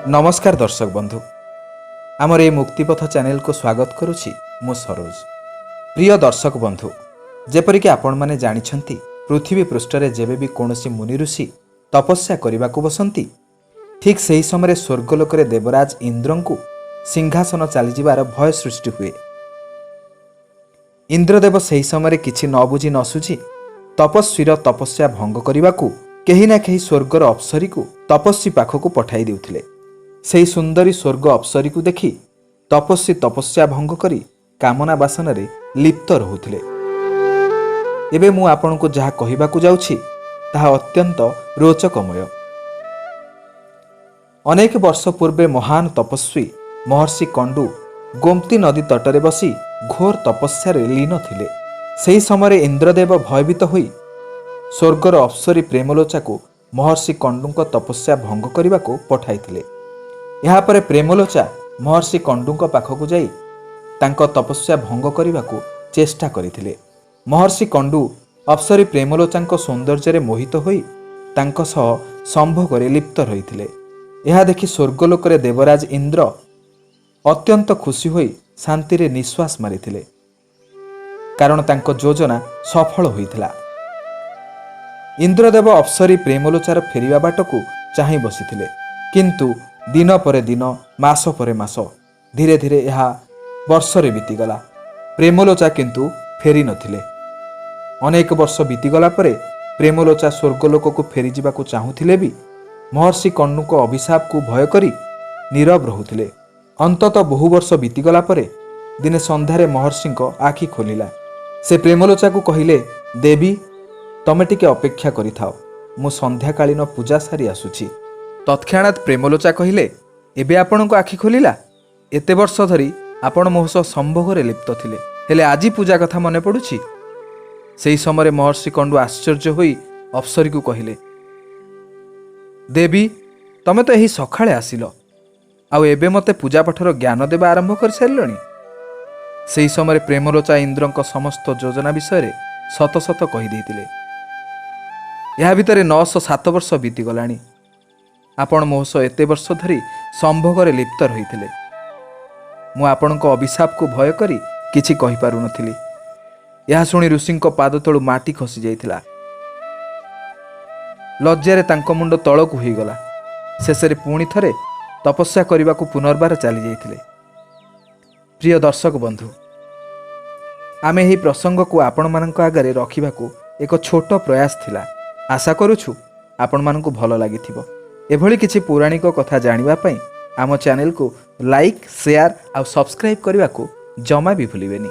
ନମସ୍କାର ଦର୍ଶକ ବନ୍ଧୁ, ଆମର ଏହି ମୁକ୍ତିପଥ ଚ୍ୟାନେଲକୁ ସ୍ୱାଗତ କରୁଛି ମୁଁ ସରୋଜ। ପ୍ରିୟ ଦର୍ଶକ ବନ୍ଧୁ, ଯେପରିକି ଆପଣମାନେ ଜାଣିଛନ୍ତି, ପୃଥିବୀ ପୃଷ୍ଠରେ ଯେବେ ବି କୌଣସି ମୁନି ଋଷି ତପସ୍ୟା କରିବାକୁ ବସନ୍ତି, ଠିକ୍ ସେହି ସମୟରେ ସ୍ୱର୍ଗଲୋକରେ ଦେବରାଜ ଇନ୍ଦ୍ରଙ୍କୁ ସିଂହାସନ ଚାଲିଯିବାର ଭୟ ସୃଷ୍ଟି ହୁଏ। ଇନ୍ଦ୍ରଦେବ ସେହି ସମୟରେ କିଛି ନ ବୁଝି ନ ସୁଝି ତପସ୍ୱୀର ତପସ୍ୟା ଭଙ୍ଗ କରିବାକୁ କେହି ନା କେହି ସ୍ୱର୍ଗର ଅପ୍ସରୀକୁ ତପସ୍ୱୀ ପାଖକୁ ପଠାଇ ଦେଉଥିଲେ। ସେହି ସୁନ୍ଦରୀ ସ୍ୱର୍ଗ ଅପ୍ସରୀକୁ ଦେଖି ତପସ୍ୱୀ ତପସ୍ୟା ଭଙ୍ଗ କରି କାମନା ବାସନାରେ ଲିପ୍ତ ରହୁଥିଲେ। ଏବେ ମୁଁ ଆପଣଙ୍କୁ ଯାହା କହିବାକୁ ଯାଉଛି, ତାହା ଅତ୍ୟନ୍ତ ରୋଚକମୟ। ଅନେକ ବର୍ଷ ପୂର୍ବେ ମହାନ ତପସ୍ୱୀ ମହର୍ଷି କଣ୍ଡୁ ଗୋମତୀ ନଦୀ ତଟରେ ବସି ଘୋର ତପସ୍ୟାରେ ଲୀନ ଥିଲେ। ସେହି ସମୟରେ ଇନ୍ଦ୍ରଦେବ ଭୟଭୀତ ହୋଇ ସ୍ୱର୍ଗର ଅପ୍ସରୀ ପ୍ରେମଲୋଚାକୁ ମହର୍ଷି କଣ୍ଡୁଙ୍କ ତପସ୍ୟା ଭଙ୍ଗ କରିବାକୁ ପଠାଇଥିଲେ। ଏହାପରେ ପ୍ରେମଲୋଚା ମହର୍ଷି କଣ୍ଡୁଙ୍କ ପାଖକୁ ଯାଇ ତାଙ୍କ ତପସ୍ୟା ଭଙ୍ଗ କରିବାକୁ ଚେଷ୍ଟା କରିଥିଲେ। ମହର୍ଷି କଣ୍ଡୁ ଅପ୍ସରୀ ପ୍ରେମଲୋଚାଙ୍କ ସୌନ୍ଦର୍ଯ୍ୟରେ ମୋହିତ ହୋଇ ତାଙ୍କ ସହ ସମ୍ଭୋଗରେ ଲିପ୍ତ ରହିଥିଲେ। ଏହା ଦେଖି ସ୍ୱର୍ଗଲୋକରେ ଦେବରାଜ ଇନ୍ଦ୍ର ଅତ୍ୟନ୍ତ ଖୁସି ହୋଇ ଶାନ୍ତିରେ ନିଶ୍ୱାସ ମାରିଥିଲେ, କାରଣ ତାଙ୍କ ଯୋଜନା ସଫଳ ହୋଇଥିଲା। ଇନ୍ଦ୍ରଦେବ ଅପ୍ସରୀ ପ୍ରେମଲୋଚାର ଫେରିବା ବାଟକୁ ଚାହିଁ ବସିଥିଲେ। କିନ୍ତୁ ଦିନ ପରେ ଦିନ, ମାସ ପରେ ମାସ, ଧୀରେ ଧୀରେ ଏହା ବର୍ଷରେ ବିତିଗଲା। ପ୍ରେମଲୋଚା କିନ୍ତୁ ଫେରି ନଥିଲେ। ଅନେକ ବର୍ଷ ବିତିଗଲା ପରେ ପ୍ରେମଲୋଚା ସ୍ୱର୍ଗଲୋକକୁ ଫେରିଯିବାକୁ ଚାହୁଁଥିଲେ ବି ମହର୍ଷି କଣ୍ଡୁଙ୍କ ଅଭିଶାପକୁ ଭୟ କରି ନୀରବ ରହୁଥିଲେ। ଅନ୍ତତଃ ବହୁ ବର୍ଷ ବିତିଗଲା ପରେ ଦିନେ ସନ୍ଧ୍ୟାରେ ମହର୍ଷିଙ୍କ ଆଖି ଖୋଲିଲା। ସେ ପ୍ରେମଲୋଚାକୁ କହିଲେ, "ଦେବୀ, ତମେ ଟିକେ ଅପେକ୍ଷା କରିଥାଅ, ମୁଁ ସନ୍ଧ୍ୟାକାଳୀନ ପୂଜା ସାରି ଆସୁଛି।" ତତ୍କ୍ଷଣାତ୍ ପ୍ରେମଲୋଚା କହିଲେ, "ଏବେ ଆପଣଙ୍କ ଆଖି ଖୋଲିଲା? ଏତେ ବର୍ଷ ଧରି ଆପଣ ମୋ ସହ ସମ୍ଭୋଗରେ ଲିପ୍ତ ଥିଲେ, ହେଲେ ଆଜି ପୂଜା କଥା ମନେ ପଡ଼ୁଛି?" ସେହି ସମୟରେ ମହର୍ଷି କଣ୍ଡୁ ଆଶ୍ଚର୍ଯ୍ୟ ହୋଇ ଅପ୍ସରୀକୁ କହିଲେ, "ଦେବୀ, ତମେ ତ ଏହି ସକାଳେ ଆସିଲ, ଆଉ ଏବେ ମୋତେ ପୂଜାପାଠର ଜ୍ଞାନ ଦେବା ଆରମ୍ଭ କରିସାରିଲଣି?" ସେହି ସମୟରେ ପ୍ରେମଲୋଚା ଇନ୍ଦ୍ରଙ୍କ ସମସ୍ତ ଯୋଜନା ବିଷୟରେ ସତ ସତ କହିଦେଇଥିଲେ। "ଏହା ଭିତରେ 907 ବର୍ଷ ବିତିଗଲାଣି। ଆପଣ ମୋ ସହ ଏତେ ବର୍ଷ ଧରି ସମ୍ଭୋଗରେ ଲିପ୍ତ ରହିଥିଲେ। ମୁଁ ଆପଣଙ୍କ ଅଭିଶାପକୁ ଭୟ କରି କିଛି କହିପାରୁନଥିଲି।" ଏହା ଶୁଣି ଋଷିଙ୍କ ପାଦ ତଳୁ ମାଟି ଖସି ଯାଇଥିଲା। ଲଜ୍ଜାରେ ତାଙ୍କ ମୁଣ୍ଡ ତଳକୁ ହୋଇଗଲା। ଶେଷରେ ପୁଣି ଥରେ ତପସ୍ୟା କରିବାକୁ ପୁନର୍ବାର ଚାଲି ଯାଇଥିଲେ। ପ୍ରିୟ ଦର୍ଶକ ବନ୍ଧୁ, ଆମେ ଏହି ପ୍ରସଙ୍ଗକୁ ଆପଣମାନଙ୍କ ଆଗରେ ରଖିବାକୁ ଏକ ଛୋଟ ପ୍ରୟାସ ଥିଲା। ଆଶା କରୁଛୁ ଆପଣମାନଙ୍କୁ ଭଲ ଲାଗିଥିବ। ଏଭଳି କିଛି ପୌରାଣିକ କଥା ଜାଣିବା ପାଇଁ ଆମ ଚ୍ୟାନେଲକୁ ଲାଇକ୍, ସେୟାର ଆଉ ସବସ୍କ୍ରାଇବ୍ କରିବାକୁ ଜମା ବି ଭୁଲିବେନି।